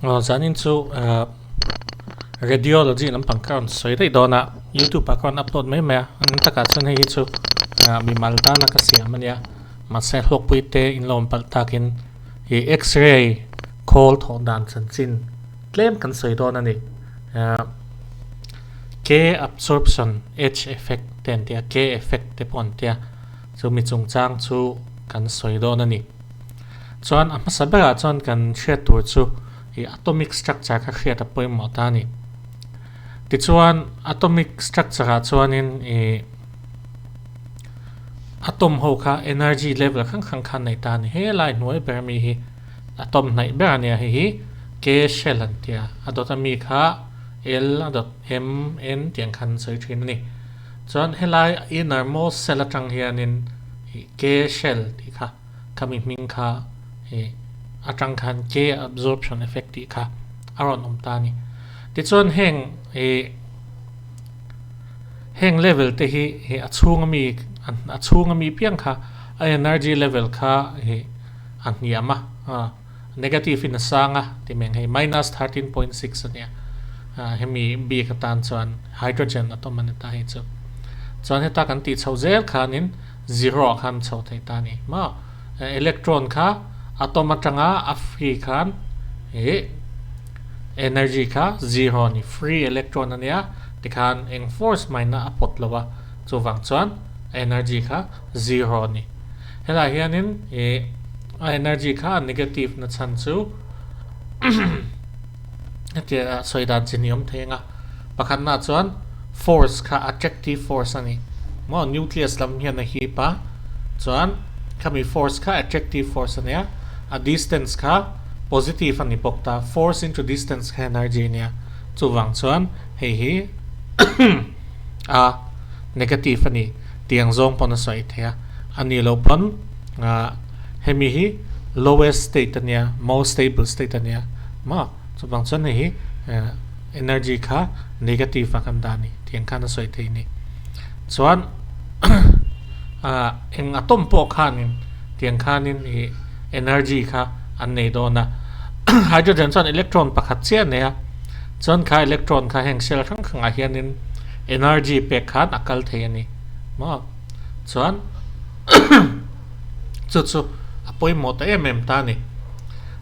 Aw zanin chu ah radiology lampang ka rawn sawi daih dawn a youtube ah ka rawn upload mai mai a an takah chuan hei hi chu ah mimal tana ka siam a nia mahse hlawkpui te in lo awm palh takin ih x-ray khawl thawh dan chanchin tlem kan sawi dawn a ni ah k absorption h effect te an ti a k effect te pawh an ti a chumi chungchang chu kan sawi dawn a ni. Chuan a hmasa berah chuan kan hriat tur chu ih atomic structure kha hriat a pawimawh ta a ni. Tichuan atomic structure ah chuanin ih atom ho kha energy level hrang hrang kha an nei ta a ni. Helai hnuai ber ami hi atom hnaih ber a nia hei hi K shell an ti a, a dawt ami kha L a dawt M N tih ang khan an sawi thin a ni. Chuan helai innermost shell atang hianin ih K shell tih kha. Khami hming kha ih atang khan K absorption effect tih kha a rawn awm ta a ni. Tichuan heng ih heng level te hi ih a chhung ami a chhung ami piang kha a energy level kha ih a hniam a negative in a sang a ti mai ang hei minus 13.6 a nia hemi bik atan chuan hydrogen atom a ni ta hei chu. Chuan heta kan tih chhoh zel khanin zero ah khan chhoh theih ta a ni maw electron kha atom atanga a free khan ih energy kha zero a ni free electron a nia tikhan eng force hmaina a pawt lo a chuvang chuan energy kha zero a ni helaiah hianin ih a energy kha a negative na chhan chu hetia sawi dan chi ni awm thei ang a pakhatnaah chuan force kha attractive force a ni maw nucleus lam hian a hip a chuan khami force kha attractive force a nia a distance kha positive a ni bawk ta force into distance kha energy a nia chuvang chuan hei hi a negative a ni tiang zawng pawn a sawi thei a a nih loh pawn ah hemi hi lowest state a nia most stable state a nia maw chuvang chuan hei hi eh energy kha negative a kan dah a ni tiang khan a sawi thei a ni chuan ah eng atom pawh khanin tiang khanin ih energy kha an nei dawn a hydrogen chuan electron pakhat chiah a nei a chuan kha electron kha heng shell hrang hrangah hianin energy pek khan a kal thei a ni maw chuan chu chu a pawimawh ta em em ta a ni.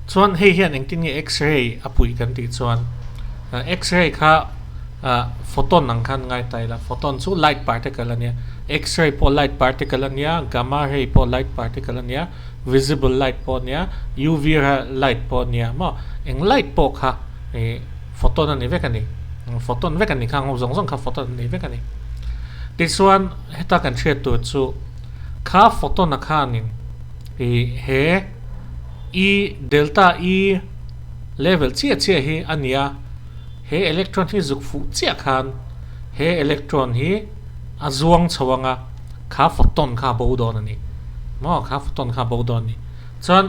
Chuan hei hian engtin nge x-ray a puih kan tih chuan x-ray kha ah photon ang khan ngai ta ila photon chu light particle a nia x-ray pawh light particle a nia gamma ray pawh light particle a nia visible light pawh a nia uv light pawh a nia maw eng light pawh kha ih photon a ni vek a ni photon vek a ni kha ang zawng zawng kha photon a ni vek a ni tichuan heta kan hriat tur chu kha photon a khanin ih he E delta E level chiah chiah hi a ni a he electron hi zuk fuh chiah khan he electron hi a zuang chho ang a kha photon kha a bo dawn a ni maw kha photon kha a bo dawn a ni chuan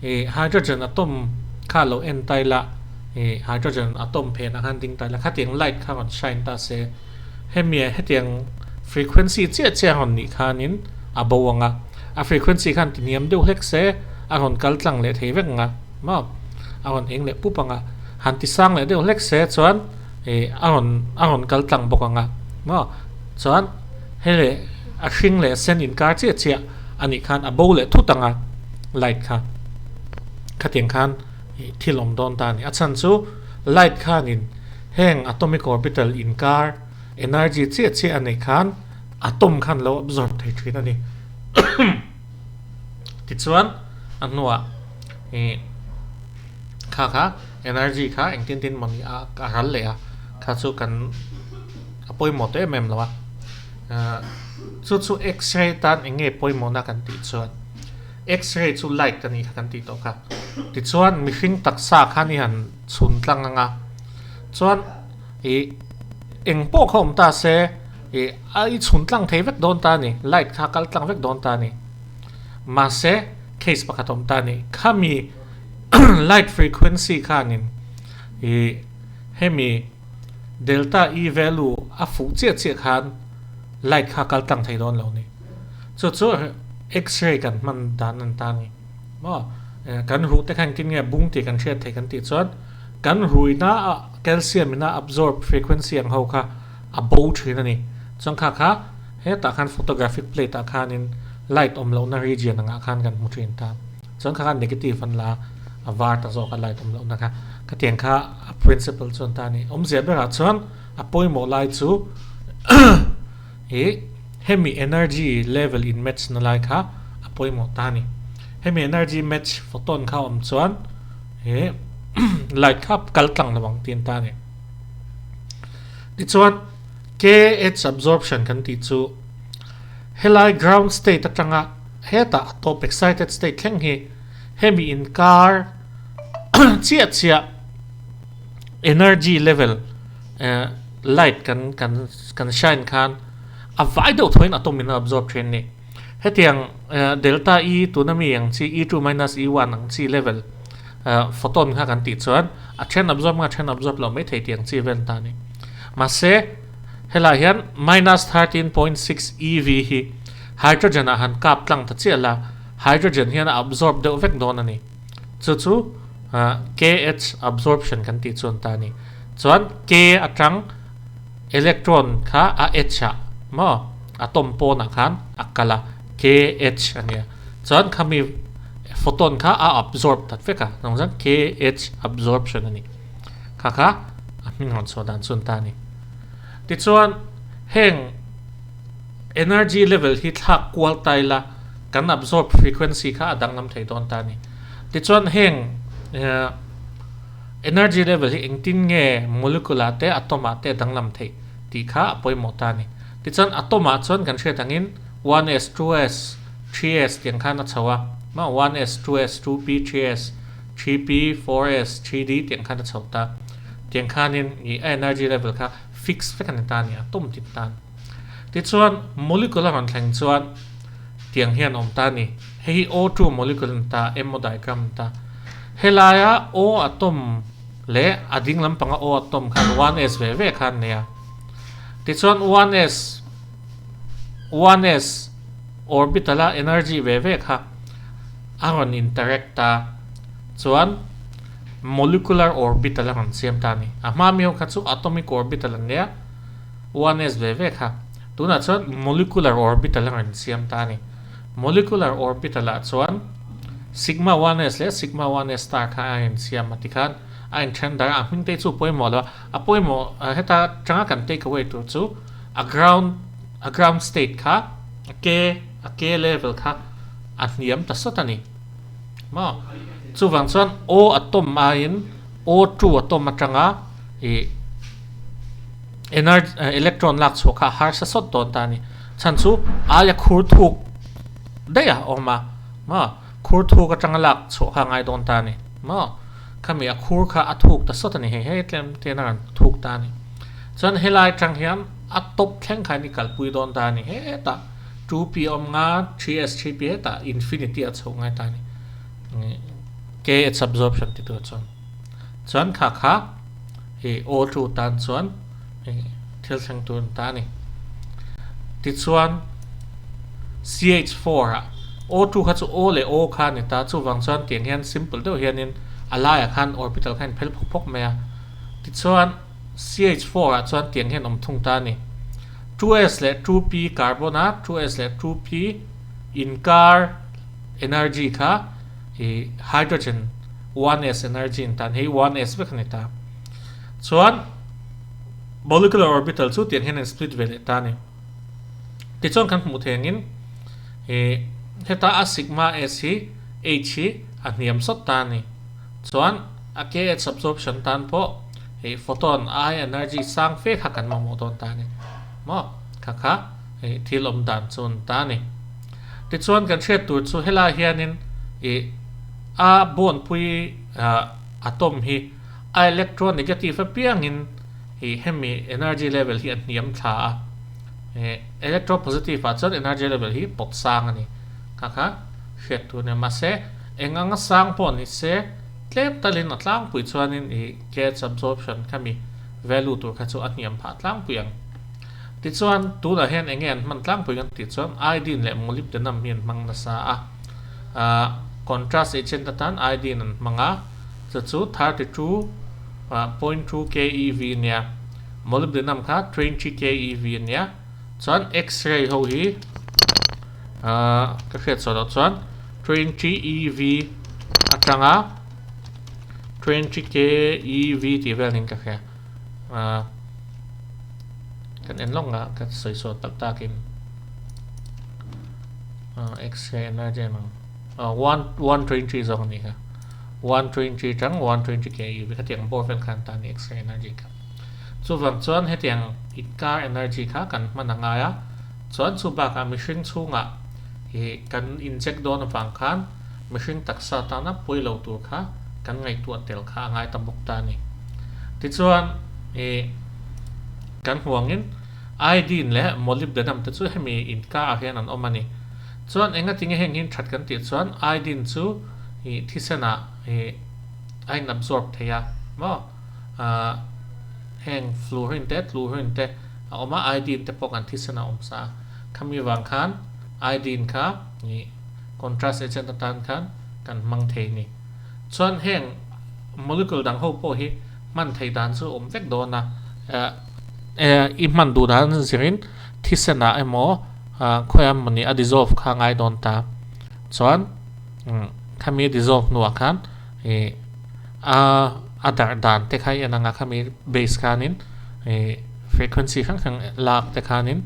ih hydrogen atom kha lo en ta ila ih hydrogen atom phenah khan ding ta ila khatiang light kha rawn shine ta se hemi hetiang frequency chiah chiah a rawn nih khanin a bo ang a a frequency khan ti hniam deuh hlek se a rawn kal tlang leh thei vek ang a maw a rawn eng leh pup ang a han ti sang leh deuh hlek se chuan ih a rawn a rawn kal tlang bawk ang a maw chuan hei leh a hring leh sen inkar chiah chiah a nih khan a bo leh thut ang a light kha khatiang khan ih thil awm dawn ta a ni a chhan chu light khanin Heng atomic orbital inkar energy chiah chiah a neih khan atom khan lo absorb thei thin a ni. Tichuan a hnuah ih kha kha energy kha engtin tin mawni a a ral leh a kha chu kan a pawimawh tawh em em lo a. Chu chu x-ray tan eng nge pawimawhna kan tih chuan x-ray chu light a nih kha kan tih tawh kha. Tichuan mihring taksa khan i han chhun tlang anga chuan ih eng pawh kha awm ta se ih a i chhun tlang thei vek dawn ta a ni light kha a kal tlang vek dawn ta a ni mahse case pakhat a awm ta a ni khami light frequency khanin ih hemi delta e value a fuh chiah chiah khan light kha a kal tlang thei dawn lo a ni chu chu x-ray kan hman dan a ni ta a ni. Maw? Kan ruh te kha engtin nge bung tih kan hriat theih kan tih chuan Kan ruina a calcium in a absorb frequency ang ho kha a bo thin a ni. Chuan kha kha hetah khan photographic plate ah khanin light awm lohna region angah khan kan hmu thin ta. Chuan kha kha negative an la a, a var ta zawk a light awm lohna kha. Khatiang kha a principle chuan ta a ni. Awmzia berah chuan a pawimawh lai chu ih hemi energy level in match na lai kha a pawimawh ta a ni. Hemi energy match photon kha awm chuan ih light kha kal tlang lo ang tih an ta a ni. Tichuan KH absorption kan tih chu helai ground state atanga hetah a tawp excited state thleng hi hemi inkar chiah chiah energy level light kan kan kan shine khan a vai deuh thawiin atom in a absorb thin a ni. Hetiang delta E tuna mi ang chi E2 minus E1 ang chi level photon kha kan tih chuan a then absorb nga a then absorb loh mai thei tih ang chi vel ta a ni. Mahse helaiah hian minus 13.6 eV hi hydrogen ah han kap tlang ta chiah la hydrogen hian a absorb deuh vek dawn a ni. Chu chu KH absorption kan tih chuan ta a ni. Chuan K atang electron kha a H ah maw atom pawnah khan a kal a, KH a nia. Chuan khami photon kha a absorb that vek a, chuvang chuan KH absorption a ni. Kha kha a hming rawn chhuah dan chu an ta a ni. Tichuan heng energy level hi thlak kual ta ila kan absorb frequency kha a danglam thei dawn ta a ni. Tichuan heng energy level hi engtin nge molecule ah te atom ah te a danglam theih tih kha a pawimawh ta a ni. Tichuan atom ah chuan kan hriat angin 1s, 2s, 3s tiang khan a chho a, maw 1s, 2s, 2p, 3s, 3p, 4s, 3d tiang khan a chho ta. Tiang khanin ih a energy level kha fix vek a ni ta a ni, atom tin tan. Tichuan molecule a rawn thleng chuan tiang hian a awm ta a ni. Hei hi O2 molecule a ni ta, MO diagram a ni ta. Helaia O atom leh a ding lampanga O atom khan 1s ve ve kha an nei a. Tichuan 1s 1s orbital a energy ve ve kha a rawn interact a, chuan molecular orbital a rawn siam ta a ni. A hma mi ho kha chu atomic orbital an nia. 1s ve ve kha. Tunah chuan molecular orbital a rawn siam ta a ni. Molecular orbital ah chuan sigma 1s leh sigma 1s star kha a insiam a tikhan a inthen dar a, a hming te chu pawimawh lo a, a pawimawh heta tanga kan take away tur chu a ground a ground state kha a k a k level kha a hniam ta sawt a ni maw. Chuvang chuan O atom aiin O2 atom atanga ih Energy electron lak chhuah kha a harsa sawt dawn ta a ni. Chhan chu aia khur thuk daih a awm a, maw? Khur thuk atanga lak chhuah kha a ngai dawn ta a ni, maw? Khami a khur kha a thuk ta sawt a ni, hei hei tlem te hian a rawn thuk ta a ni. Chuan helai atang hian a top thleng kha in i kalpui dawn ta a ni, hetah 2p awm nga, 3s, 3p hetah infinity a chhoh ngai ta a ni. KH absorption ti tur chuan. Chuan kha kha ih O2 tan chuan ih thil thleng tur an ta a ni. Tichuan CH4 ah O2 kha chu O leh O kha a ni ta, chuvang chuan tiang hian simple deuh hianin a laiah khan orbital kha a inphel phawk phawk mai a. Tichuan CH4 ah chuan tiang hian awm thung ta a ni. 2s leh 2p carbon a 2s leh 2p inkar energy kha ih hydrogen 1s energy an tan hei 1s vek a ni ta. Chuan molecular orbital chu tiang hian an split ve leh ta a ni. Tichuan kan hmuh thei angin ih heta a sigma s hi h hi a hniam sawt ta a ni. Chuan a kh absorption tan pawh ih photon ai energy sang fe kha kan mamawh dawn ta a ni. Maw kha kha ih thil awm dan chu an ta a ni. Tichuan kan hriat tur chu helai hianin ih a bawnpui atom hi a electron negative apiangin ih hemi energy level hi a hniam thla a, ih electron positive ah chuan energy level hi pawt sang a ni kha kha hriat tur a ni. Mahse eng anga sang pawh ni se tlem talin a tlangpui chuanin ih gas absorption khami value tur kha chu a hniam phah tlangpui ang. Tichuan, tunah hian enge an hman tlangpui kan tih chuan iodine leh molybdenum hi an hmang nasa a. Ahh contrast agent atan iodine an hmang a, chu chu 32. 0.2 keV nia, molybdenum kha 20 keV nia, chuan X-ray ho hi ka hriat chhuah loh chuan 20 eV atanga 20 keV tih vel niin ka hria. Kan en lawk nga ka sawi sawi tak takin X-ray energy ang 120 zawk a ni kha. 120 tang 120 keV khatiang bawr vel khan ta a ni X-ray energy kha. Chuvang chuan hetiang inkar energy kha kan hman a ngai a, chuan chu bakah mihring chhungah ih kan inject dawn avang khan mihring taksa tana pawi lo tur kha kan ngaihtuah tel kha a ngai ta bawk ta a ni. Tichuan ih kan hmuangin iodine leh molybdenum te chu hemi inkar ah hian an awm a ni. Chuan engatinge heng hi that kan tih chuan iodine chu ih thisenah ih a in absorb thei a maw? Ahh heng fluorine te tluorine te a awm a iodine te pawh kan thisen a awm sa a khami vang khan iodine kha ih contrast agent atan khan kan hmang thei a ni. Chuan heng molecule dang ho pawh hi hman theih dan chu a awm vek dawn a eh i hman duh dan zirin thisen ah emaw ah khawiah emawni a dissolve kha a ngai dawn ta chuan khami a dissolve hnuah khan ih a a darh dan te kha i en ang a khami base khanin ih frequency hrang hrang lak te khanin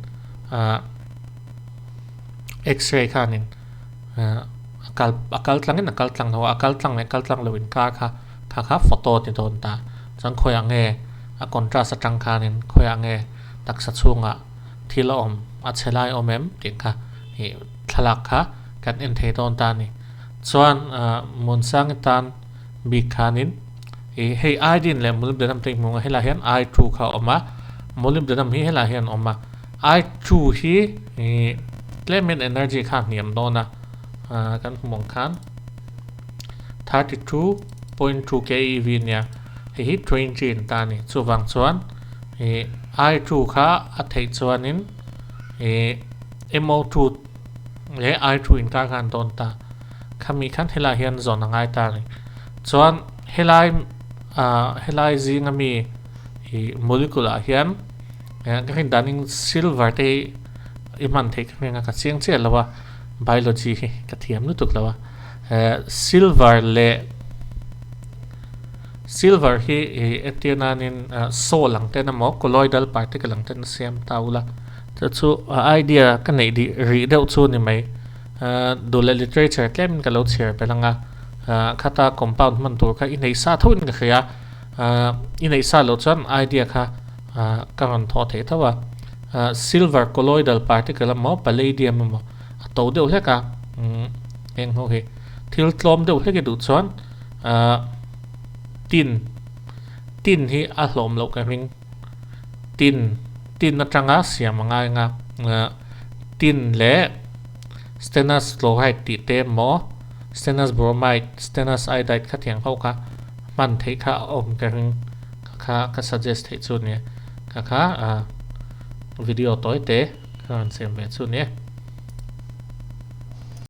ah x-ray khanin ah a kal a kal tlangin a kal tlang lo a a kal tlang leh kal tlang lo inkar kha kha kha photo a ti dawn ta chuan khawiah nge a contrast atang khanin khawiah nge taksa chhungah thil a awm a chhe lai awm em tih kha ih thlalak kha kan en thei dawn ta a ni. Chuan Muansangi tan bik khanin ih hei iodine leh molybdenum te hmuh ang a helaiah hian I two kha a awm a molybdenum hi helaiah hian a awm a I two hi ih tlemin energy kha a hniam dawn a kan hmuh ang khan 32.2 keV nia hei hi 20 an ta a ni chuvang chuan ih I two kha a theih chuanin ih MO two He ai thu inkar kha an dawn ta. Khami khan helai hian zawn a ngai ta a ni. Chuan helai ah helai zinga mi ih molecule ah hian ka rin danin silver te hi i hman theih ka hming a ka chiang chiah lo a biology hi ka thiam lutuk lo a. Silver leh silver hi ih entir nanin sol ang ten emaw colloidal particle ang ten a siam ta ula. Chu chu idea ka neih dih rih deuh chu ni mai. Duh leh literature tlemin ka lo chhiar belh ang a, khata compound hman tur kha i neih sa tho in ka hria a, i neih sa loh chuan idea kha ka rawn thawh theih tho a. Silver colloidal particle emaw palladium emaw a to deuh hlek a, eng ho hi thil tlawm deuh hlek i duh chuan tin tin hi a hlawm loh ka ring. Tin, tin atanga siam a ngai nga. Tin leh stannous chloride tih te emaw stannous bromide, stannous iodide kha tiang ho kha hman theih kha a awm ka ring kha kha ka suggest theih chu nia. Kha kha video tawi te ka rawn siam ve chu nia.